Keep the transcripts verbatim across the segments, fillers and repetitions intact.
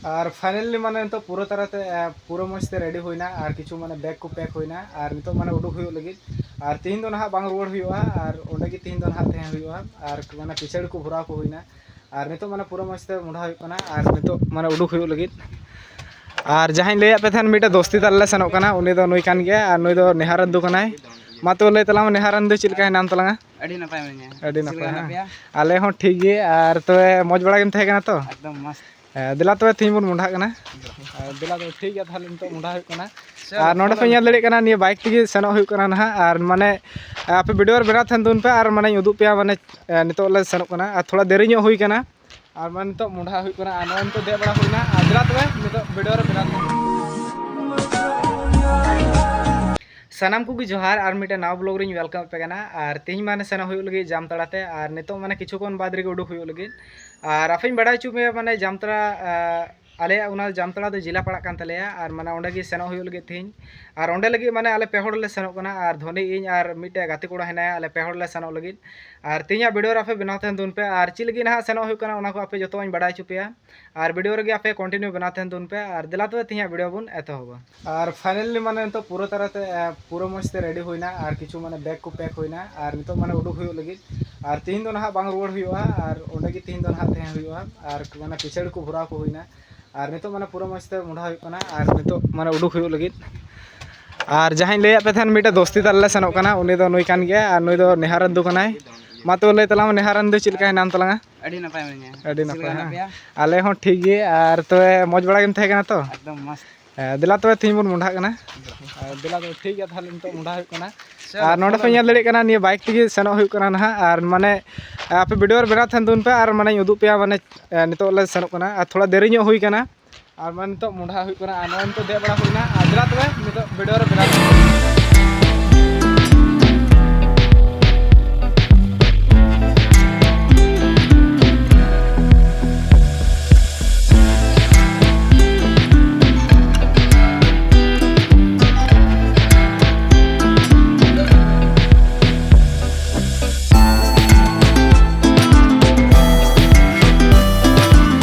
ᱟᱨ finally ᱢᱟᱱᱮ ᱱᱤᱛᱚᱜ ᱯᱩᱨᱟᱹ ᱛᱟᱨᱟᱛᱮ, ᱮ, ᱯᱩᱨᱟᱹ ᱢᱚᱡᱽ ᱛᱮ ready ᱦᱩᱭᱱᱟ ᱟᱨ ᱠᱤᱪᱷᱩ ᱢᱟᱱᱮ bag ᱠᱚ pack ᱦᱩᱭᱱᱟ ᱟᱨ ᱱᱤᱛᱚᱜ ᱢᱟᱱᱮ ᱩᱰᱩᱠ ᱦᱩᱭᱩᱜ ᱞᱟᱹᱜᱤᱫ᱾ ᱟᱨ ᱛᱤᱦᱤᱧ ᱫᱚ ᱱᱟᱦᱟᱜ ᱵᱟᱝ ᱨᱩᱣᱟᱹᱲ ᱦᱩᱭᱩᱜᱼᱟ ᱟᱨ ᱚᱸᱰᱮ ᱜᱮ ᱛᱤᱦᱤᱧ ᱫᱚ ᱱᱟᱦᱟᱜ ᱛᱟᱦᱮᱸ ᱦᱩᱭᱩᱜᱼᱟ᱾ ᱟᱨ ᱢᱟᱱᱮ ᱯᱤᱪᱷᱟᱹᱲᱤ ᱠᱚ ᱵᱷᱚᱨᱟᱣ ᱠᱚ ᱦᱩᱭᱱᱟ ᱟᱨ ᱱᱤᱛᱚᱜ ᱢᱟᱱᱮ ᱯᱩᱨᱟᱹ ᱢᱚᱡᱽ ᱛᱮ ᱢᱚᱰᱷᱟ ᱦᱩᱭᱩᱜ ᱠᱟᱱᱟ ᱟᱨ ᱱᱤᱛᱚᱜ ᱢᱟᱱᱮ ᱩᱰᱩᱠ ᱦᱩᱭᱩᱜ ᱞᱟᱹᱜᱤᱫ᱾ ᱟᱨ ᱡᱟᱦᱟᱸᱧ ᱞᱟᱹᱭᱟᱫ ᱯᱮ ᱛᱟᱦᱮᱱ ᱢᱤᱫᱴᱮᱡ ᱫᱳᱥᱛᱤ ᱛᱟᱞᱮ ᱞᱮ ᱥᱮᱱᱚᱜ ᱠᱟᱱᱟ, ᱩᱱᱤ ᱫᱚ ᱱᱩᱭ ᱠᱟᱱ ᱜᱮᱭᱟ ᱟᱨ ᱱᱩᱭ ᱫᱚ ᱱᱮᱦᱟᱨᱟᱱᱫᱩ ᱠᱟᱱᱟᱭ᱾ ᱢᱟ ᱛᱚᱵᱮ ᱞᱟᱹᱭ ᱛᱟᱞᱟᱝ ᱢᱮ, ᱱᱮᱦᱟᱨᱟᱱᱫᱩ ᱪᱮᱫ ᱞᱮᱠᱟ ᱦᱮᱱᱟᱢ ᱛᱟᱞᱟᱝᱟ? ᱟᱹᱰᱤ ᱱᱟᱯᱟᱭ ᱢᱮᱱᱟᱧᱟ᱾ ᱟᱹᱰᱤ ᱪᱮᱫ ᱱᱟᱯᱟᱭ, ᱞᱮᱠᱟ ᱦᱮᱱᱟᱜ ᱦᱮᱸ? ᱯᱮᱭᱟ? ᱟᱞᱮ ᱦᱚᱸ ᱴᱷᱤᱠ ᱜᱮ᱾ ᱟᱨ ᱛᱚᱵᱮ ᱢᱚᱡᱽ ᱵᱟᱲᱟ ᱜᱮᱢ ᱛᱟᱦᱮᱸ ᱠᱟᱱᱟ ᱛᱚ? ᱮᱠᱫᱚᱢ ᱢᱚᱡᱽ᱾ ᱦᱮᱸ, ᱫᱮᱞᱟ ᱛᱚᱵᱮ ᱛᱮᱦᱤᱧ ᱵᱚᱱ ᱢᱚᱸᱰᱷᱟᱜ ᱠᱟᱱᱟ᱾ ᱟᱨ ᱫᱮᱞᱟ ᱛᱚᱵᱮ ᱴᱷᱤᱠ ᱜᱮᱭᱟ, ᱛᱟᱦᱞᱮ ᱱᱤᱛᱚᱜ ᱢᱚᱸᱰᱷᱟ ᱦᱩᱭᱩᱜ ᱠᱟᱱᱟ᱾ ᱪᱚᱞᱚ, ᱟᱨ ᱱᱚᱰᱮ ᱪᱚᱞᱚ᱾ ᱯᱮ ᱧᱮᱞ ᱫᱟᱲᱮᱭᱟᱜ ᱠᱟᱱᱟ, ᱱᱤᱭᱟᱹ bike ᱛᱮᱜᱮ ᱥᱮᱱᱚᱜ ᱦᱩᱭᱩᱜ ᱠᱟᱱᱟ ᱱᱟᱦᱟᱜ᱾ ᱟᱨ ᱢᱟᱱᱮ ᱟᱯᱮ video ᱨᱮ ᱵᱮᱱᱟᱣ ᱛᱟᱦᱮᱱ ᱛᱟᱵᱚᱱ ᱯᱮ, ᱟᱨ ᱢᱟᱱᱮᱧ ᱩᱫᱩᱜ ᱯᱮᱭᱟ ᱢᱟᱱᱮ, ᱮ, ᱱᱤᱛᱚᱜ ᱞᱮ ᱥᱮᱱᱚᱜ ᱠᱟᱱᱟ᱾ ᱟᱨ ᱛᱷᱚᱲᱟ ᱫᱮᱨᱤ ᱧᱚᱜ ᱦᱩᱭ ᱠᱟᱱᱟ᱾ ᱟᱨ ᱢᱟᱱᱮ ᱱᱤᱛᱚᱜ ᱢᱚᱸᱰᱷᱟ ᱦᱩᱭᱩᱜ ᱠᱟᱱᱟ᱾ ᱟᱨ ᱱᱚᱜᱼᱚᱭ ᱱᱤᱛᱚᱜ ᱫᱮᱡ ᱵᱟᱲᱟ ᱦᱩᱭᱱᱟ᱾ ᱟᱨ ᱫᱮᱞᱟ ᱛᱚᱵᱮ ᱱᱤᱛᱚᱜ video ᱨᱮ ᱵᱮᱱᱟᱣ ᱛᱟᱦᱮᱱ᱾ ᱥᱟᱱᱟᱢ ᱠᱚᱜᱮ ᱡᱚᱦᱟᱨ, ᱟᱨ ᱢᱤᱫᱴᱮᱱ ᱱᱟᱣᱟ vlog ᱨᱤᱧ welcome ᱟᱯᱮ ᱠᱟᱱᱟ᱾ ᱟᱨ ᱛᱮᱦᱮᱧ ᱢᱟᱱᱮ ᱥᱮᱱᱚᱜ ᱦᱩᱭᱩᱜ ᱞᱟᱹᱜᱤᱫ ᱡᱟᱢᱛᱟᱲᱟ ᱛᱮ, ᱟᱨ ᱱᱤᱛᱚᱜ ᱢᱟᱱᱮ ᱠᱤᱪᱷᱩ ᱠᱷᱚᱱ ᱵᱟᱫᱽ ᱨᱮᱜᱮ ᱩᱰᱩᱠ ᱦᱩᱭᱩᱜ ᱞᱟᱹᱜᱤᱫ᱾ ᱟᱨ ᱟᱯᱮᱧ ᱵᱟᱲᱟᱭ ᱦᱚᱪᱚ ᱯᱮᱭᱟ, ᱢᱟᱱᱮ ᱡᱟᱢᱛᱟᱲᱟ, ᱟ, ᱟᱞᱮᱭᱟᱜ ᱚᱱᱟ ᱡᱟᱢᱛᱟᱲᱟ ᱫᱚ ᱡᱮᱞᱟ ᱯᱟᱲᱟᱜ ᱠᱟᱱ ᱛᱟᱞᱮᱭᱟ᱾ ᱟᱨ ᱢᱟᱱᱮ ᱚᱸᱰᱮ ᱜᱮ ᱥᱮᱱᱚᱜ ᱦᱩᱭᱩᱜ ᱞᱟᱹᱜᱤᱫ ᱛᱮᱦᱮᱧ᱾ ᱟᱨ ᱚᱸᱰᱮ ᱞᱟᱹᱜᱤᱫ ᱢᱟᱱᱮ ᱟᱞᱮ ᱯᱮ ᱦᱚᱲ ᱞᱮ ᱥᱮᱱᱚᱜ ᱠᱟᱱᱟ, ᱟᱨ ᱫᱷᱚᱱᱤ, ᱤᱧ ᱟᱨ ᱢᱤᱫᱴᱮᱡ ᱜᱟᱛᱮ ᱠᱚᱲᱟ ᱦᱮᱱᱟᱭᱟ, ᱟᱞᱮ ᱯᱮ ᱦᱚᱲ ᱞᱮ ᱥᱮᱱᱚᱜ ᱞᱟᱹᱜᱤᱫ᱾ ᱟᱨ ᱛᱮᱦᱮᱧᱟᱜ video ᱨᱮ ᱟᱯᱮ ᱵᱮᱱᱟᱣ ᱛᱟᱦᱮᱱ ᱛᱟᱵᱚᱱ ᱯᱮ, ᱟᱨ ᱪᱮᱫ ᱞᱟᱹᱜᱤᱫ ᱱᱟᱦᱟᱜ ᱥᱮᱱᱚᱜ ᱦᱩᱭᱩᱜ ᱠᱟᱱᱟ, ᱚᱱᱟ ᱠᱚ ᱟᱯᱮ ᱡᱚᱛᱚᱣᱟᱧ ᱵᱟᱲᱟᱭ ᱦᱚᱪᱚ ᱯᱮᱭᱟ᱾ ᱟᱨ video ᱨᱮᱜᱮ ᱟᱯᱮ continue ᱵᱮᱱᱟᱣ ᱛᱟᱦᱮᱱ ᱛᱟᱵᱚᱱ ᱯᱮ᱾ ᱟᱨ ᱫᱮᱞᱟ ᱛᱚᱵᱮ ᱛᱮᱦᱮᱧᱟᱜ video ᱵᱚᱱ ᱮᱛᱚᱦᱚᱵᱟ᱾ ᱟᱨ finally ᱢᱟᱱᱮ ᱱᱤᱛᱚᱜ ᱯᱩᱨᱟᱹ ᱛᱟᱨᱟᱛᱮ, ᱮ, ᱯᱩᱨᱟᱹ ᱢᱚᱡᱽ ᱛᱮ ready ᱦᱩᱭᱱᱟ ᱟᱨ ᱠᱤᱪᱷᱩ ᱢᱟᱱᱮ bag ᱠᱚ pack ᱦᱩᱭᱱᱟ ᱟᱨ ᱱᱤᱛᱚᱜ ᱢᱟᱱᱮ ᱩᱰᱩᱠ ᱦᱩᱭᱩᱜ ᱞᱟᱹᱜᱤᱫ᱾ ᱟᱨ ᱛᱤᱦᱤᱧ ᱫᱚ ᱱᱟᱦᱟᱜ ᱵᱟᱝ ᱨᱩᱣᱟᱹᱲ ᱦᱩᱭᱩᱜᱼᱟ ᱟᱨ ᱚᱸᱰᱮ ᱜᱮ ᱛᱤᱦᱤᱧ ᱫᱚ ᱱᱟᱦᱟᱜ ᱛᱟᱦᱮᱸ ᱦᱩᱭᱩᱜᱼᱟ᱾ ᱟᱨ ᱢᱟᱱᱮ ᱯᱤᱪᱷᱟᱹᱲᱤ ᱠᱚ ᱵᱷᱚᱨᱟᱣ ᱠᱚ ᱦᱩᱭᱱᱟ ᱟᱨ ᱱᱤᱛᱚᱜ ᱢᱟᱱᱮ ᱯᱩᱨᱟᱹ ᱢᱚᱡᱽ ᱛᱮ ᱢᱚᱰᱷᱟ ᱦᱩᱭᱩᱜ ᱠᱟᱱᱟ ᱟᱨ ᱱᱤᱛᱚᱜ ᱢᱟᱱᱮ ᱩᱰᱩᱠ ᱦᱩᱭᱩᱜ ᱞᱟᱹᱜᱤᱫ᱾ ᱟᱨ ᱡᱟᱦᱟᱸᱧ ᱞᱟᱹᱭᱟᱫ ᱯᱮ ᱛᱟᱦᱮᱱ ᱢᱤᱫᱴᱮᱡ ᱫᱳᱥᱛᱤ ᱛᱟᱞᱮ ᱞᱮ ᱥᱮᱱᱚᱜ ᱠᱟᱱᱟ, ᱩᱱᱤ ᱫᱚ ᱱᱩᱭ ᱠᱟᱱ ᱜᱮᱭᱟ ᱟᱨ ᱱᱩᱭ ᱫᱚ ᱱᱮᱦᱟᱨᱟᱱᱫᱩ ᱠᱟᱱᱟᱭ᱾ ᱢᱟ ᱛᱚᱵᱮ ᱞᱟᱹᱭ ᱛᱟᱞᱟᱝ ᱢᱮ, ᱱᱮᱦᱟᱨᱟᱱᱫᱩ ᱪᱮᱫ ᱞᱮᱠᱟ ᱦᱮᱱᱟᱢ ᱛᱟᱞᱟᱝᱟ? ᱟᱹᱰᱤ ᱱᱟᱯᱟᱭ ᱢᱮᱱᱟᱧᱟ᱾ ᱟᱹᱰᱤ ᱪᱮᱫ ᱱᱟᱯᱟᱭ, ᱞᱮᱠᱟ ᱦᱮᱱᱟᱜ ᱦᱮᱸ? ᱯᱮᱭᱟ? ᱟᱞᱮ ᱦᱚᱸ ᱴᱷᱤᱠ ᱜᱮ᱾ ᱟᱨ ᱛᱚᱵᱮ ᱢᱚᱡᱽ ᱵᱟᱲᱟ ᱜᱮᱢ ᱛᱟᱦᱮᱸ ᱠᱟᱱᱟ ᱛᱚ? ᱮᱠᱫᱚᱢ ᱢᱚᱡᱽ᱾ ᱦᱮᱸ, ᱫᱮᱞᱟ ᱛᱚᱵᱮ ᱛᱮᱦᱤᱧ ᱵᱚᱱ ᱢᱚᱸᱰᱷᱟᱜ ᱠᱟᱱᱟ᱾ ᱦᱮᱸ, ᱫᱮᱞᱟ ᱛᱚᱵᱮ ᱴᱷᱤᱠ ᱜᱮᱭᱟ, ᱛᱟᱦᱞᱮ ᱱᱤᱛᱚᱜ ᱢᱚᱸᱰᱷᱟ ᱦᱩᱭᱩᱜ ᱠᱟᱱᱟ᱾ ᱪᱚᱞᱚ, ᱟᱨ ᱱᱚᱰᱮ ᱪᱚᱞᱚ᱾ ᱯᱮ ᱧᱮᱞ ᱫᱟᱲᱮᱭᱟᱜ ᱠᱟᱱᱟ, ᱱᱤᱭᱟᱹ bike ᱛᱮᱜᱮ ᱥᱮᱱᱚᱜ ᱦᱩᱭᱩᱜ ᱠᱟᱱᱟ ᱱᱟᱦᱟᱜ᱾ ᱟᱨ ᱢᱟᱱᱮ ᱟᱯᱮ video ᱨᱮ ᱵᱮᱱᱟᱣ ᱛᱟᱦᱮᱱ ᱛᱟᱵᱚᱱ ᱯᱮ, ᱟᱨ ᱢᱟᱱᱮᱧ ᱩᱫᱩᱜ ᱯᱮᱭᱟ ᱢᱟᱱᱮ, ᱮ, ᱱᱤᱛᱚᱜ ᱞᱮ ᱥᱮᱱᱚᱜ ᱠᱟᱱᱟ᱾ ᱟᱨ ᱛᱷᱚᱲᱟ ᱫᱮᱨᱤ ᱧᱚᱜ ᱦᱩᱭ ᱠᱟᱱᱟ᱾ ᱟᱨ ᱢᱟᱱᱮ ᱱᱤᱛᱚᱜ ᱢᱚᱸᱰᱷᱟ ᱦᱩᱭᱩᱜ ᱠᱟᱱᱟ᱾ ᱟᱨ ᱱᱚᱜᱼᱚᱭ ᱱᱤᱛᱚᱜ ᱫᱮᱡ ᱵᱟᱲᱟ ᱦᱩᱭᱱᱟ᱾ ᱟᱨ ᱫᱮᱞᱟ ᱛᱚᱵᱮ ᱱᱤᱛᱚᱜ video ᱨᱮ ᱵᱮᱱᱟᱣ ᱛᱟᱦᱮᱱ ᱯᱮ᱾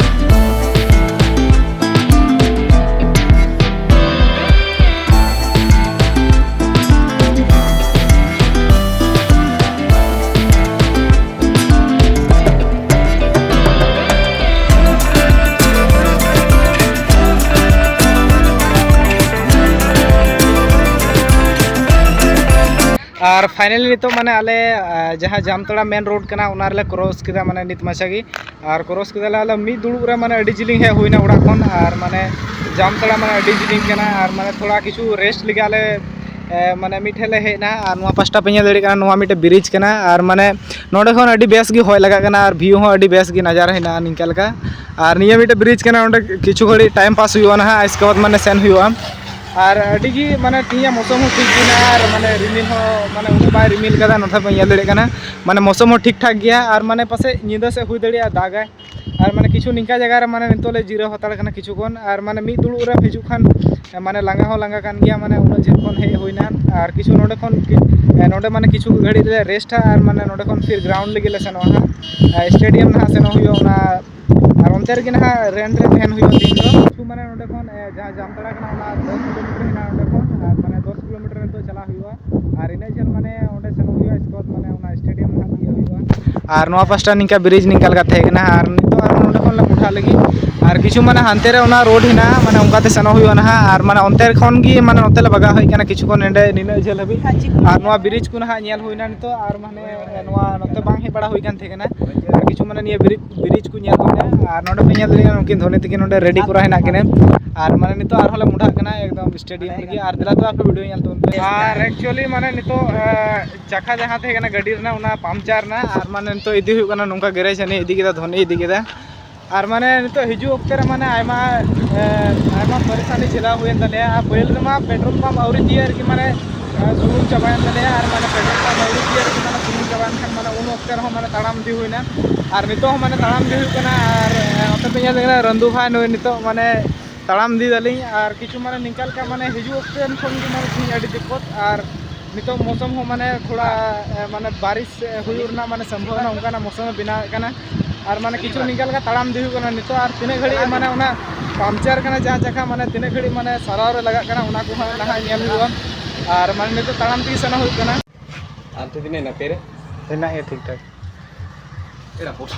ᱟᱨ finally ᱱᱤᱛᱚᱜ ᱢᱟᱱᱮ ᱟᱞᱮ ᱟᱨ ᱡᱟᱦᱟᱸ ᱡᱟᱢᱛᱟᱲᱟ ᱢᱮᱱ ᱨᱳᱰ ᱠᱟᱱᱟ, ᱚᱱᱟ ᱨᱮᱞᱮ ᱠᱨᱚᱥ ᱠᱮᱫᱟ, ᱢᱟᱱᱮ ᱱᱤᱛ ᱢᱟᱪᱷᱟ ᱜᱮ᱾ ᱟᱨ ᱠᱨᱚᱥ ᱠᱮᱫᱟᱞᱮ ᱟᱞᱮ ᱢᱤᱫ ᱫᱩᱲᱩᱵ ᱨᱮ, ᱢᱟᱱᱮ ᱟᱹᱰᱤ ᱡᱤᱞᱤᱧ ᱦᱮᱡ ᱦᱩᱭᱱᱟ ᱚᱲᱟᱜ ᱠᱷᱚᱱ᱾ ᱟᱨ ᱢᱟᱱᱮ ᱡᱟᱢᱛᱟᱲᱟ ᱢᱟᱱᱮ ᱟᱹᱰᱤ ᱡᱤᱞᱤᱧ ᱠᱟᱱᱟ᱾ ᱟᱨ ᱢᱟᱱᱮ ᱛᱷᱚᱲᱟ ᱠᱤᱪᱷᱩ ᱨᱮᱥᱴ ᱞᱟᱹᱜᱤᱫ ᱟᱞᱮ ᱮ, ᱢᱟᱱᱮ ᱢᱤᱫ ᱴᱷᱮᱱ ᱞᱮ ᱦᱮᱡ ᱮᱱᱟ᱾ ᱟᱨ ᱱᱚᱣᱟ ᱯᱟᱥᱴᱟ ᱯᱮ ᱧᱮᱞ ᱫᱟᱲᱮᱭᱟᱜ ᱠᱟᱱᱟ, ᱱᱚᱣᱟ ᱢᱤᱫᱴᱮᱱ ᱵᱨᱤᱡᱽ ᱠᱟᱱᱟ᱾ ᱟᱨ ᱢᱟᱱᱮ ᱱᱚᱸᱰᱮ ᱠᱷᱚᱱ ᱟᱹᱰᱤ ᱵᱮᱥ ᱜᱮ ᱦᱚᱭ ᱞᱟᱜᱟᱜ ᱠᱟᱱᱟ ᱟᱨ ᱵᱷᱤᱭᱩ ᱦᱚᱸ ᱟᱹᱰᱤ ᱵᱮᱥ ᱜᱮ ᱱᱟᱡᱟᱨ ᱦᱮᱱᱟᱜᱼᱟ ᱱᱤᱝᱠᱟ ᱞᱮᱠᱟ᱾ ᱟᱨ ᱱᱤᱭᱟᱹ ᱢᱤᱫᱴᱮᱱ ᱵᱨᱤᱡᱽ ᱠᱟᱱᱟ, ᱚᱸᱰᱮ ᱠᱤᱪᱷᱩ ᱜᱷᱟᱹᱲᱤᱡ ᱴᱟᱭᱤᱢ ᱯᱟᱥ ᱦᱩᱭᱩᱜᱼᱟ ᱱᱟᱦᱟᱜ, ᱤᱥᱠᱮ ᱵᱟᱫᱽ ᱢᱟᱱᱮ ᱥᱮᱱ ᱦᱩᱭᱩᱜᱼᱟ᱾ ᱟᱨ ᱟᱹᱰᱤ ᱜᱮ ᱢᱟᱱᱮ ᱛᱮᱦᱮᱧᱟᱜ ᱢᱳᱥᱚᱢ ᱦᱚᱸ ᱴᱷᱤᱠ ᱜᱮ ᱦᱮᱱᱟᱜᱼᱟ ᱟᱨ ᱢᱟᱱᱮ ᱨᱤᱢᱤᱞ ᱦᱚᱸ ᱢᱟᱱᱮ ᱩᱱᱟᱹᱜ ᱵᱟᱭ ᱨᱤᱢᱤᱞ ᱠᱟᱫᱟ, ᱱᱚᱛᱮ ᱯᱮ ᱧᱮᱞ ᱫᱟᱲᱮᱭᱟᱜ ᱠᱟᱱᱟ᱾ ᱢᱟᱱᱮ ᱢᱳᱥᱚᱢ ᱦᱚᱸ ᱴᱷᱤᱠ ᱴᱷᱟᱠ ᱜᱮᱭᱟ᱾ ᱟᱨ ᱢᱟᱱᱮ ᱯᱟᱥᱮᱡ ᱧᱤᱫᱟᱹ ᱥᱮᱫ ᱦᱩᱭ ᱫᱟᱲᱮᱭᱟᱜᱼᱟ ᱫᱟᱜᱟᱭ᱾ ᱟᱨ ᱢᱟᱱᱮ ᱠᱤᱪᱷᱩ ᱱᱤᱝᱠᱟ ᱡᱟᱭᱜᱟ ᱨᱮ ᱢᱟᱱᱮ ᱱᱤᱛᱚᱜ ᱞᱮ ᱡᱤᱨᱟᱹᱣ ᱦᱟᱛᱟᱲ ᱠᱟᱱᱟ ᱠᱤᱪᱷᱩ ᱠᱷᱚᱱ᱾ ᱟᱨ ᱢᱟᱱᱮ ᱢᱤᱫ ᱫᱩᱲᱩᱵ ᱨᱮ ᱦᱤᱡᱩᱜ ᱠᱷᱟᱱ ᱢᱟᱱᱮ ᱞᱟᱸᱜᱟ ᱦᱚᱸ ᱞᱟᱸᱜᱟ ᱠᱟᱱ ᱜᱮᱭᱟ, ᱢᱟᱱᱮ ᱩᱱᱟᱹᱜ ᱡᱷᱟᱹᱞ ᱠᱷᱚᱱ ᱦᱮᱡ ᱦᱩᱭᱱᱟ᱾ ᱟᱨ ᱠᱤᱪᱷᱩ ᱱᱚᱸᱰᱮ ᱠᱷᱚᱱ ᱠᱤ-, ᱱᱚᱸᱰᱮ ᱢᱟᱱᱮ ᱠᱤᱪᱷᱩ ᱜᱷᱟᱹᱲᱤᱡ ᱞᱮ ᱨᱮᱥᱴᱟ᱾ ᱟᱨ ᱢᱟᱱᱮ ᱱᱚᱸᱰᱮ ᱠᱷᱚᱱ ᱯᱷᱤᱨ ᱜᱨᱟᱣᱩᱱᱰ ᱞᱟᱹᱜᱤᱫ ᱞᱮ ᱥᱮᱱᱚᱜᱼᱟ ᱦᱟᱸᱜ, ᱥᱴᱮᱰᱤᱭᱟᱢ ᱱᱟᱦᱟᱜ ᱥᱮᱱᱚᱜ ᱦᱩᱭᱩᱜᱼᱟ ᱚᱱᱟ᱾ ᱟᱨ ᱚᱱᱛᱮ ᱨᱮᱜᱮ ᱱᱟᱦᱟᱜ ᱨᱮᱱᱴ ᱨᱮ ᱛᱟᱦᱮᱱ ᱦᱩᱭᱩᱜᱼᱟ ᱫᱤᱱ ᱫᱚ᱾ ᱠᱤᱪᱷᱩ ᱢᱟᱱᱮ ᱱᱚᱸᱰᱮ ᱠᱷᱚᱱ ᱮ, ᱡᱟᱦᱟᱸ ᱡᱟᱢᱛᱟᱲᱟ ᱠᱟᱱᱟ ᱚᱱᱟ ᱫᱚᱥ ᱠᱤᱞᱳᱢᱤᱴᱟᱨ ᱦᱮᱱᱟᱜᱼᱟ ᱱᱚᱸᱰᱮ ᱠᱷᱚᱱ᱾ ᱟᱨ ᱢᱟᱱᱮ ᱫᱚᱥ ᱠᱤᱞᱳᱢᱤᱴᱟᱨ ᱱᱤᱛᱚᱜ ᱪᱟᱞᱟᱜ ᱦᱩᱭᱩᱜᱼᱟ᱾ ᱟᱨ ᱤᱱᱟᱹᱜ ᱡᱷᱟᱹᱞ ᱢᱟᱱᱮ ᱚᱸᱰᱮ ᱥᱮᱱᱚᱜ ᱦᱩᱭᱩᱜᱼᱟ, ᱤᱥᱠᱮ ᱵᱟᱫᱽ ᱢᱟᱱᱮ ᱚᱱᱟ ᱥᱴᱮᱰᱤᱭᱟᱢ ᱱᱟᱦᱟᱜ ᱛᱤᱭᱟᱹᱜ ᱦᱩᱭᱩᱜᱼᱟ᱾ ᱟᱨ ᱱᱚᱣᱟ ᱯᱟᱥᱴᱟ ᱱᱤᱝᱠᱟ ᱵᱨᱤᱡᱽ ᱱᱤᱝᱠᱟ ᱞᱮᱠᱟ ᱛᱟᱦᱮᱸ ᱠᱟᱱᱟ᱾ ᱟᱨ ᱱᱤᱛᱚᱜ ᱟᱨ ᱱᱚᱸᱰᱮ ᱠᱷᱚᱱ ᱞᱮ ᱢᱚᱴᱟᱜ ᱞᱟᱹᱜᱤᱫ᱾ ᱟᱨ ᱠᱤᱪᱷᱩ ᱢᱟᱱᱮ ᱦᱟᱱᱛᱮ ᱨᱮ ᱚᱱᱟ ᱨᱳᱰ ᱦᱮᱱᱟᱜᱼᱟ, ᱢᱟᱱᱮ ᱚᱱᱠᱟᱛᱮ ᱥᱮᱱᱚᱜ ᱦᱩᱭᱩᱜᱼᱟ ᱱᱟᱦᱟᱜ᱾ ᱟᱨ ᱢᱟᱱᱮ ᱚᱱᱛᱮ ᱠᱷᱚᱱ ᱜᱮ ᱢᱟᱱᱮ ᱱᱚᱛᱮ ᱞᱮ ᱵᱟᱜᱟᱣ ᱦᱮᱡ ᱠᱟᱱᱟ ᱠᱤᱪᱷᱩ ᱠᱷᱚᱱ ᱱᱚᱸᱰᱮ ᱱᱤᱱᱟᱹᱜ ᱡᱷᱟᱹᱞ ᱦᱟᱹᱵᱤᱡ᱾ ᱟᱨ ᱱᱚᱣᱟ ᱵᱨᱤᱡᱽ ᱠᱚ ᱱᱟᱦᱟᱜ ᱧᱮᱞ ᱦᱩᱭᱱᱟ ᱱᱤᱛᱚᱜ᱾ ᱟᱨ ᱢᱟᱱᱮ ᱱᱚᱣᱟ ᱱᱚᱛᱮ ᱵᱟᱝ ᱦᱮᱡ ᱵᱟᱲᱟ ᱦᱩᱭ ᱠᱟᱱ ᱛᱟᱦᱮᱸ ᱠᱟᱱᱟ᱾ ᱟᱨ ᱠᱤᱪᱷᱩ ᱢᱟᱱᱮ ᱱᱤᱭᱟᱹ ᱵᱨᱤᱡᱽ, ᱵᱨᱤᱡᱽ ᱠᱚ ᱧᱮᱞ ᱦᱩᱭᱱᱟ᱾ ᱟᱨ ᱱᱚᱸᱰᱮ ᱯᱮ ᱧᱮᱞ ᱫᱟᱲᱮᱭᱟᱜᱼᱟ ᱩᱱᱠᱤᱱ ᱫᱷᱚᱱᱤ ᱛᱟᱹᱠᱤᱱ ᱱᱚᱸᱰᱮ ᱨᱮᱰᱤ ᱠᱚᱨᱟ ᱦᱮᱱᱟᱜ ᱠᱤᱱᱟ᱾ ᱟᱨ ᱢᱟᱱᱮ ᱱᱤᱛᱚᱜ ᱟᱨᱦᱚᱸ ᱞᱮ ᱢᱚᱴᱟᱜ ᱠᱟᱱᱟ ᱮᱠᱫᱚᱢ ᱥᱴᱮᱰᱤᱭᱟᱢ ᱞᱟᱹᱜᱤᱫ᱾ ᱟᱨ ᱫᱮᱞᱟ ᱛᱚ ᱟᱯᱮ ᱵᱷᱤᱰᱤᱭᱳ ᱧᱮᱞ ᱛᱟᱵᱚᱱ ᱯᱮ᱾ ᱟᱨ actually ᱢᱟᱱᱮ ᱱᱤᱛᱚᱜ ᱮ, ᱪᱟᱠᱷᱟ ᱡᱟᱦᱟᱸ ᱛᱟᱦᱮᱸ ᱠᱟᱱᱟ ᱜᱟᱹᱰᱤ ᱨᱮᱱᱟᱜ, ᱚᱱᱟ ᱯᱟᱢᱪᱟᱨ ᱮᱱᱟ᱾ ᱟᱨ ᱢᱟᱱᱮ ᱱᱤᱛᱚᱜ ᱤᱫᱤ ᱦᱩᱭᱩᱜ ᱠᱟᱱᱟ ᱱᱚᱝᱠᱟ ᱜᱮᱨᱮᱡᱽ, ᱦᱟᱹᱱᱤ ᱤᱫᱤ ᱠᱮᱫᱟ, ᱫᱷᱚᱱᱤ ᱤᱫᱤ ᱠᱮᱫᱟ᱾ ᱟᱨ ᱢᱟᱱᱮ ᱱᱤᱛᱚᱜ ᱦᱤᱡᱩᱜ ᱚᱠᱛᱮ ᱨᱮ ᱢᱟᱱᱮ ᱟᱭᱢᱟ ᱮ, ᱟᱭᱢᱟ ᱯᱟᱨᱤᱥᱟᱱᱤ ᱡᱷᱮᱞᱟᱣ ᱦᱩᱭᱮᱱ ᱛᱟᱞᱮᱭᱟ᱾ ᱟᱨ ᱯᱟᱹᱦᱤᱞ ᱨᱮᱢᱟ ᱯᱮᱴᱨᱳᱞ ᱯᱟᱢᱯ ᱟᱹᱣᱨᱤ ᱛᱤᱭᱟᱹᱜ ᱨᱮᱜᱮ ᱢᱟᱱᱮ ᱮ, ᱥᱩᱱᱩᱢ ᱪᱟᱵᱟᱭᱮᱱ ᱛᱟᱞᱮᱭᱟ᱾ ᱟᱨ ᱢᱟᱱᱮ ᱯᱮᱴᱨᱳᱞ ᱯᱟᱢᱯ ᱟᱹᱣᱨᱤ ᱛᱤᱭᱟᱹᱜ ᱨᱮᱜᱮ ᱢᱟᱱᱮ ᱥᱩᱱᱩᱢ ᱪᱟᱵᱟᱭᱮᱱ ᱠᱷᱟᱱ ᱢᱟᱱᱮ ᱩᱱ ᱚᱠᱛᱮ ᱨᱮᱦᱚᱸ ᱢᱟᱱᱮ ᱛᱟᱲᱟᱢ ᱤᱫᱤ ᱦᱩᱭᱱᱟ᱾ ᱟᱨ ᱱᱤᱛᱚᱜ ᱦᱚᱸ ᱢᱟᱱᱮ ᱛᱟᱲᱟᱢ ᱤᱫᱤ ᱦᱩᱭᱩᱜ ᱠᱟᱱᱟ᱾ ᱟᱨ ᱮ, ᱚᱱᱛᱮ ᱯᱮ ᱧᱮᱞ ᱫᱟᱲᱮᱭᱟᱜ ᱠᱟᱱᱟ ᱨᱟᱱᱫᱩ ᱵᱷᱟᱭ ᱱᱩᱭ ᱱᱤᱛᱚᱜ ᱢᱟᱱᱮ ᱛᱟᱲᱟᱢ ᱤᱫᱤ ᱫᱟᱞᱤᱧ᱾ ᱟᱨ ᱠᱤᱪᱷᱩ ᱢᱟᱱᱮ ᱱᱤᱝᱠᱟ ᱞᱮᱠᱟ ᱢᱟᱱᱮ ᱦᱤᱡᱩᱜ ᱚᱠᱛᱮ ᱠᱷᱚᱱ ᱜᱮ ᱢᱟᱱᱮ ᱛᱤᱦᱤᱧ ᱟᱹᱰᱤ ᱫᱤᱠᱠᱚᱛ᱾ ᱟᱨ ᱱᱤᱛᱚᱜ ᱢᱳᱥᱚᱢ ᱦᱚᱸ ᱢᱟᱱᱮ ᱛᱷᱚᱲᱟ ᱮ, ᱢᱟᱱᱮ ᱵᱟᱨᱤᱥ ᱮ, ᱦᱩᱭᱩᱜ ᱨᱮᱱᱟᱜ ᱢᱟᱱᱮ ᱥᱚᱢᱵᱷᱚᱵᱚᱱᱟ ᱚᱱᱠᱟᱱᱟᱜ ᱢᱳᱥᱚᱢ ᱮ ᱵᱮᱱᱟᱣᱮᱫ ᱠᱟᱱᱟ᱾ ᱟᱨ ᱢᱟᱱᱮ ᱠᱤᱪᱷᱩ ᱱᱤᱝᱠᱟ ᱞᱮᱠᱟ ᱛᱟᱲᱟᱢ ᱤᱫᱤ ᱦᱩᱭᱩᱜ ᱠᱟᱱᱟ ᱱᱤᱛᱚᱜ᱾ ᱟᱨ ᱛᱤᱱᱟᱹᱜ ᱜᱷᱟᱹᱲᱤᱡ ᱢᱟᱱᱮ ᱚᱱᱟ ᱯᱟᱢᱪᱟᱨ ᱠᱟᱱᱟ ᱡᱟᱦᱟᱸ ᱡᱟᱭᱜᱟ, ᱢᱟᱱᱮ ᱛᱤᱱᱟᱹᱜ ᱜᱷᱟᱹᱲᱤᱡ ᱢᱟᱱᱮ ᱥᱟᱨᱟᱣ ᱨᱮ ᱞᱟᱜᱟᱜ ᱠᱟᱱᱟ ᱚᱱᱟ ᱠᱚᱦᱚᱸ ᱱᱟᱦᱟᱜ ᱧᱮᱞ ᱦᱩᱭᱩᱜᱼᱟ᱾ ᱟᱨ ᱢᱟᱱᱮ ᱱᱤᱛᱚᱜ ᱛᱟᱲᱟᱢ ᱛᱮᱜᱮ ᱥᱮᱱᱚᱜ ᱦᱩᱭᱩᱜ ᱠᱟᱱᱟ᱾ ᱟᱢ ᱛᱮ ᱛᱤᱱᱟᱹᱜ ᱦᱮᱱᱟᱜ ᱯᱮ ᱨᱮ? ᱦᱮᱱᱟᱜ ᱜᱮᱭᱟ ᱴᱷᱤᱠ ᱴᱷᱟᱠ᱾ ᱮᱲᱟ ᱯᱷᱳᱴᱳ᱾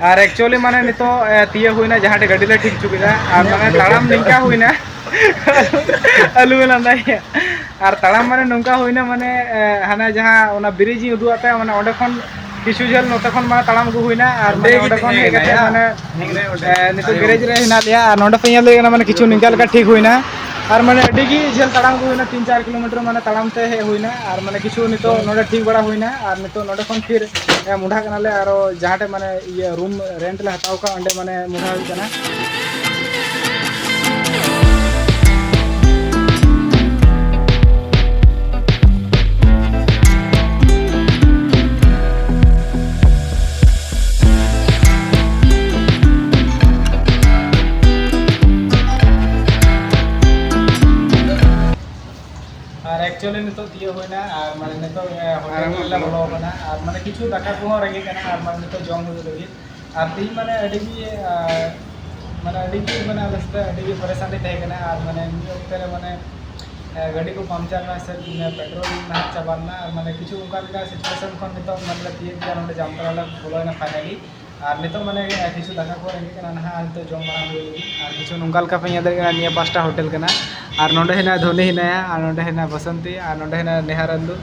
ᱟᱨ actually ᱢᱟᱱᱮ ᱱᱤᱛᱚᱜ ᱮ, ᱛᱤᱭᱟᱹᱜ ᱦᱩᱭᱱᱟ ᱡᱟᱦᱟᱸ ᱴᱷᱮᱡ ᱜᱟᱹᱰᱤ ᱞᱮ ᱴᱷᱤᱠ ᱦᱚᱪᱚ ᱠᱮᱫᱟ᱾ ᱟᱨ ᱢᱟᱱᱮ ᱛᱟᱲᱟᱢ ᱱᱤᱝᱠᱟ ᱦᱩᱭᱱᱟ᱾ ᱟᱞᱚ ᱢᱮ ᱞᱟᱸᱫᱟᱭᱟ᱾ ᱟᱨ ᱛᱟᱲᱟᱢ ᱢᱟᱱᱮ ᱱᱚᱝᱠᱟ ᱦᱩᱭᱱᱟ, ᱢᱟᱱᱮ ᱮ, ᱦᱟᱱᱟ ᱡᱟᱦᱟᱸ ᱚᱱᱟ ᱵᱨᱤᱡᱽ ᱤᱧ ᱩᱫᱩᱜ ᱟᱫ ᱯᱮᱭᱟ, ᱢᱟᱱᱮ ᱚᱸᱰᱮ ᱠᱷᱚᱱ ᱠᱤᱪᱷᱩ ᱡᱷᱟᱹᱞ ᱱᱚᱛᱮ ᱠᱷᱚᱱ ᱢᱟᱱᱮ ᱛᱟᱲᱟᱢ ᱟᱹᱜᱩ ᱦᱩᱭᱱᱟ᱾ ᱟᱨ ᱢᱟᱱᱮ ᱚᱸᱰᱮ ᱠᱷᱚᱱ ᱦᱮᱡ ᱠᱟᱛᱮ ᱢᱟᱱᱮ ᱮ, ᱱᱤᱛᱚᱜ ᱜᱮᱨᱮᱡᱽ ᱨᱮ ᱦᱮᱱᱟᱜ ᱞᱮᱭᱟ᱾ ᱟᱨ ᱱᱚᱸᱰᱮ ᱯᱮ ᱧᱮᱞ ᱫᱟᱲᱮᱭᱟᱜ ᱠᱟᱱᱟ, ᱢᱟᱱᱮ ᱠᱤᱪᱷᱩ ᱱᱤᱝᱠᱟ ᱞᱮᱠᱟ ᱴᱷᱤᱠ ᱦᱩᱭᱱᱟ᱾ ᱟᱨ ᱢᱟᱱᱮ ᱟᱹᱰᱤ ᱜᱮ ᱡᱷᱟᱹᱞ ᱛᱟᱲᱟᱢ ᱟᱹᱜᱩ ᱦᱩᱭᱱᱟ, ᱛᱤᱱ ᱪᱟᱨ ᱠᱤᱞᱳᱢᱤᱴᱟᱨ ᱢᱟᱱᱮ ᱛᱟᱲᱟᱢ ᱛᱮ ᱦᱮᱡ ᱦᱩᱭᱱᱟ᱾ ᱟᱨ ᱢᱟᱱᱮ ᱠᱤᱪᱷᱩ ᱱᱤᱛᱚᱜ ᱱᱚᱸᱰᱮ ᱴᱷᱤᱠ ᱵᱟᱲᱟ ᱦᱩᱭᱱᱟ᱾ ᱟᱨ ᱱᱤᱛᱚᱜ ᱱᱚᱸᱰᱮ ᱠᱷᱚᱱ ᱯᱷᱤᱨ ᱮ, ᱢᱚᱸᱰᱷᱟ ᱠᱟᱱᱟᱞᱮ, ᱟᱨᱚ ᱡᱟᱦᱟᱸ ᱴᱷᱮᱡ ᱢᱟᱱᱮ ᱤᱭᱟᱹ ᱨᱩᱢ ᱨᱮᱱᱴ ᱞᱮ ᱦᱟᱛᱟᱣ ᱠᱟᱜ, ᱚᱸᱰᱮ ᱢᱟᱱᱮ ᱢᱚᱸᱰᱷᱟ ᱦᱩᱭᱩᱜ ᱠᱟᱱᱟ᱾ ᱟᱨ actually ᱱᱤᱛᱚᱜ ᱛᱤᱭᱳᱜ ᱦᱩᱭᱱᱟ, ᱟᱨ ᱢᱟᱱᱮ ᱱᱤᱛᱚᱜ ᱮ, ᱦᱳᱴᱮᱞ ᱨᱮᱞᱮ ᱵᱚᱞᱚ ᱟᱠᱟᱱᱟ᱾ ᱟᱨ ᱢᱟᱱᱮ ᱠᱤᱪᱷᱩ ᱫᱟᱠᱟ ᱠᱚᱦᱚᱸ ᱨᱮᱸᱜᱮᱡ ᱠᱟᱱᱟ, ᱟᱨ ᱢᱟᱱᱮ ᱱᱤᱛᱚᱜ ᱡᱚᱢ ᱦᱩᱭᱩᱜ ᱞᱟᱹᱜᱤᱫ᱾ ᱟᱨ ᱛᱮᱦᱤᱧ ᱢᱟᱱᱮ ᱟᱹᱰᱤ ᱜᱮ ᱟ, ᱢᱟᱱᱮ ᱟᱹᱰᱤ ᱜᱮ ᱢᱟᱱᱮ ᱟᱞᱮ ᱥᱟᱛᱮ ᱟᱹᱰᱤ ᱜᱮ ᱯᱟᱨᱤᱥᱟᱱᱤ ᱛᱟᱦᱮᱸ ᱠᱟᱱᱟ᱾ ᱟᱨ ᱢᱟᱱᱮ ᱢᱤᱫ ᱚᱠᱛᱮ ᱨᱮ ᱢᱟᱱᱮ ᱮ, ᱜᱟᱹᱰᱤ ᱠᱚ ᱯᱟᱢᱪᱟᱨ ᱮᱱᱟ ᱥᱮ ᱯᱮᱴᱨᱳᱞ ᱱᱟᱦᱟᱜ ᱪᱟᱵᱟ ᱞᱮᱱᱟ᱾ ᱟᱨ ᱢᱟᱱᱮ ᱠᱤᱪᱷᱩ ᱚᱱᱠᱟ ᱞᱮᱠᱟ ᱥᱤᱪᱩᱭᱮᱥᱚᱱ ᱠᱷᱚᱱ ᱱᱤᱛᱚᱜ ᱢᱟᱱᱮ ᱞᱮ ᱛᱤᱭᱳᱜ ᱠᱮᱫᱟ, ᱱᱚᱰᱮ ᱡᱟᱢᱛᱟᱲᱟ ᱞᱮ ᱵᱚᱞᱚᱭᱮᱱᱟ ᱯᱷᱟᱭᱱᱟᱞᱤ᱾ ᱟᱨ ᱱᱤᱛᱚᱜ ᱢᱟᱱᱮ ᱠᱤᱪᱷᱩ ᱫᱟᱠᱟ ᱠᱚ ᱨᱮᱸᱜᱮᱡ ᱠᱟᱱᱟ ᱱᱟᱦᱟᱜ, ᱟᱨ ᱱᱤᱛᱚᱜ ᱡᱚᱢ ᱵᱟᱲᱟ ᱦᱩᱭ ᱞᱟᱹᱜᱤᱫ᱾ ᱟᱨ ᱠᱤᱪᱷᱩ ᱱᱚᱝᱠᱟ ᱞᱮᱠᱟ ᱯᱮ ᱧᱮᱞ ᱫᱟᱲᱮᱭᱟᱜ ᱠᱟᱱᱟ, ᱱᱤᱭᱟᱹ ᱯᱟᱥᱴᱟ ᱦᱳᱴᱮᱞ ᱠᱟᱱᱟ᱾ ᱟᱨ ᱱᱚᱸᱰᱮ ᱦᱮᱱᱟᱜᱼᱟ ᱫᱷᱚᱱᱤ ᱦᱮᱱᱟᱭᱟ, ᱟᱨ ᱱᱚᱸᱰᱮ ᱦᱮᱱᱟᱜᱼᱟ ᱵᱟᱥᱚᱱᱛᱤ, ᱟᱨ ᱱᱚᱸᱰᱮ ᱦᱮᱱᱟᱜᱼᱟ ᱱᱮᱦᱟᱨᱟᱱᱫᱩ,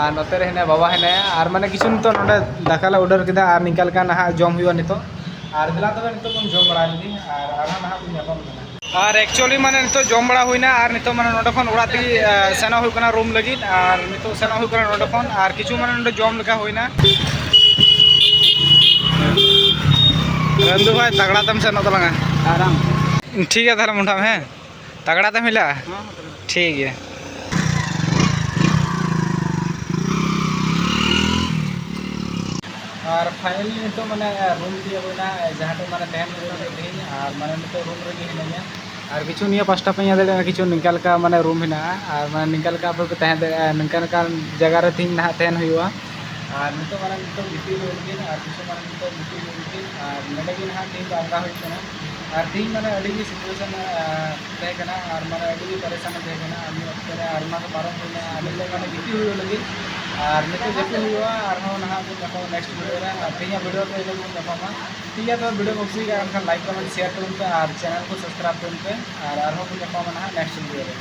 ᱟᱨ ᱱᱚᱛᱮ ᱨᱮ ᱦᱮᱱᱟᱭᱟ ᱵᱟᱵᱟ ᱦᱮᱱᱟᱭᱟ᱾ ᱟᱨ ᱢᱟᱱᱮ ᱠᱤᱪᱷᱩ ᱱᱤᱛᱚᱜ ᱱᱚᱸᱰᱮ ᱫᱟᱠᱟ ᱞᱮ ᱚᱨᱰᱟᱨ ᱠᱮᱫᱟ, ᱟᱨ ᱱᱤᱝᱠᱟ ᱞᱮᱠᱟ ᱱᱟᱦᱟᱜ ᱡᱚᱢ ᱦᱩᱭᱩᱜᱼᱟ ᱱᱤᱛᱚᱜ᱾ ᱟᱨ ᱫᱮᱞᱟ ᱛᱚᱵᱮ ᱱᱤᱛᱚᱜ ᱵᱚᱱ ᱡᱚᱢ ᱵᱟᱲᱟ ᱞᱮᱜᱮ, ᱟᱨ ᱟᱨᱦᱚᱸ ᱱᱟᱦᱟᱜ ᱵᱚᱱ ᱧᱟᱯᱟᱢ ᱠᱟᱱᱟ᱾ ᱟᱨ actually ᱢᱟᱱᱮ ᱱᱤᱛᱚᱜ ᱡᱚᱢ ᱵᱟᱲᱟ ᱦᱩᱭᱱᱟ, ᱟᱨ ᱱᱤᱛᱚᱜ ᱢᱟᱱᱮ ᱱᱚᱸᱰᱮ ᱠᱷᱚᱱ ᱚᱲᱟᱜ ᱛᱮᱜᱮ ᱮ, ᱥᱮᱱᱚᱜ ᱦᱩᱭᱩᱜ ᱠᱟᱱᱟ ᱨᱩᱢ ᱞᱟᱹᱜᱤᱫ᱾ ᱟᱨ ᱱᱤᱛᱚᱜ ᱥᱮᱱᱚᱜ ᱦᱩᱭᱩᱜ ᱠᱟᱱᱟ ᱱᱚᱸᱰᱮ ᱠᱷᱚᱱ, ᱟᱨ ᱠᱤᱪᱷᱩ ᱢᱟᱱᱮ ᱱᱚᱸᱰᱮ ᱡᱚᱢ ᱞᱮᱠᱟ ᱦᱩᱭᱱᱟ᱾ ᱨᱟᱱᱫᱩ ᱵᱷᱟᱭ, ᱛᱟᱜᱲᱟ ᱛᱮᱢ ᱥᱮᱱᱚᱜ ᱛᱟᱞᱟᱝᱟ᱾ ᱟᱨᱟᱢ᱾ ᱴᱷᱤᱠ ᱜᱮᱭᱟ, ᱛᱟᱦᱞᱮ ᱢᱚᱴᱟᱢ, ᱦᱮᱸ, ᱛᱟᱜᱲᱟ ᱛᱮᱢ ᱦᱤᱞᱟᱜᱼᱟ᱾ ᱦᱮᱸ, ᱦᱮᱸ, ᱛᱟᱜᱲᱟ᱾ ᱴᱷᱤᱠ ᱜᱮᱭᱟ᱾ ᱟᱨ finally ᱱᱤᱛᱚᱜ ᱢᱟᱱᱮ ᱨᱩᱢ ᱛᱤᱭᱳᱜ ᱦᱩᱭᱱᱟ, ᱡᱟᱦᱟᱸ ᱴᱷᱮᱱ ᱢᱟᱱᱮ ᱛᱟᱦᱮᱱ ᱦᱩᱭᱩᱜ ᱞᱟᱹᱜᱤᱫ ᱛᱮᱦᱮᱧ᱾ ᱟᱨ ᱢᱟᱱᱮ ᱱᱤᱛᱚᱜ ᱨᱩᱢ ᱨᱮᱜᱮ ᱦᱤᱱᱟᱹᱧᱟ᱾ ᱟᱨ ᱠᱤᱪᱷᱩ ᱱᱤᱭᱟᱹ ᱯᱟᱥᱴᱟ ᱯᱮ ᱧᱮᱞ ᱫᱟᱲᱮᱭᱟᱜᱼᱟ, ᱠᱤᱪᱷᱩ ᱱᱤᱝᱠᱟ ᱞᱮᱠᱟ ᱢᱟᱱᱮ ᱨᱩᱢ ᱦᱮᱱᱟᱜᱼᱟ᱾ ᱟᱨ ᱢᱟᱱᱮ ᱱᱤᱝᱠᱟ ᱞᱮᱠᱟ ᱟᱯᱮ ᱯᱮ ᱛᱟᱦᱮᱸ ᱫᱟᱲᱮᱭᱟᱜᱼᱟ, ᱱᱤᱝᱠᱟ ᱞᱮᱠᱟᱱ ᱡᱟᱭᱜᱟ ᱨᱮ ᱛᱮᱦᱮᱧ ᱱᱟᱦᱟᱜ ᱛᱟᱦᱮᱱ ᱦᱩᱭᱩᱜᱼᱟ᱾ ᱟᱨ ᱱᱤᱛᱚᱜ ᱢᱟᱱᱮ ᱱᱤᱛᱚᱜ ᱜᱤᱛᱤᱡ ᱦᱩᱭᱩᱜ ᱞᱟᱹᱜᱤᱫ, ᱟᱨ ᱠᱤᱪᱷᱩ ᱢᱟᱱᱮ ᱱᱤᱛᱚᱜ ᱜᱤᱛᱤᱡ ᱦᱩᱭᱩᱜ ᱞᱟᱹᱜᱤᱫ᱾ ᱟᱨ ᱱᱚᱸᱰᱮ ᱜᱮ ᱱᱟᱦᱟᱜ ᱛᱮᱦᱮᱧ ᱫᱚ ᱟᱸᱜᱟ ᱦᱩᱭᱩᱜ ᱠᱟᱱᱟ᱾ ᱟᱨ ᱛᱮᱦᱮᱧ ᱢᱟᱱᱮ ᱟᱹᱰᱤ ᱜᱮ ᱥᱤᱪᱩᱭᱮᱥᱚᱱ ᱛᱟᱦᱮᱸ ᱠᱟᱱᱟ, ᱟᱨ ᱢᱟᱱᱮ ᱟᱹᱰᱤ ᱜᱮ ᱯᱟᱨᱤᱥᱟᱱ ᱛᱟᱦᱮᱸ ᱠᱟᱱᱟ᱾ ᱟᱨ ᱢᱤᱫ ᱚᱠᱛᱮ ᱨᱮ ᱟᱨ ᱚᱱᱟ ᱠᱚ ᱯᱟᱨᱚᱢ ᱦᱩᱭᱱᱟ, ᱟᱨ ᱱᱤᱛᱚᱜ ᱢᱟᱱᱮ ᱜᱤᱛᱤᱡ ᱦᱩᱭᱩᱜ ᱞᱟᱹᱜᱤᱫ᱾ ᱟᱨ ᱱᱤᱛᱚᱜ ᱡᱟᱹᱯᱤᱫ ᱦᱩᱭᱩᱜᱼᱟ, ᱟᱨᱦᱚᱸ ᱱᱟᱦᱟᱜ ᱵᱚᱱ ᱧᱟᱯᱟᱢᱟ next video ᱨᱮ᱾ ᱟᱨ ᱛᱮᱦᱮᱧᱟᱜ video ᱫᱚ ᱤᱱᱟᱹ ᱜᱮᱵᱚᱱ ᱧᱟᱯᱟᱢᱟ᱾ ᱴᱷᱤᱠ ᱜᱮᱭᱟ, ᱛᱚᱵᱮ video ᱠᱚ ᱠᱩᱥᱤᱭᱟᱜ ᱠᱷᱟᱱ like, comment, share ᱛᱟᱵᱚᱱ ᱯᱮ ᱟᱨ channel ᱠᱚ subscribe ᱛᱟᱵᱚᱱ ᱯᱮ᱾ ᱟᱨ ᱟᱨᱦᱚᱸ ᱵᱚᱱ ᱧᱟᱯᱟᱢᱟ ᱱᱟᱦᱟᱜ next video ᱨᱮ᱾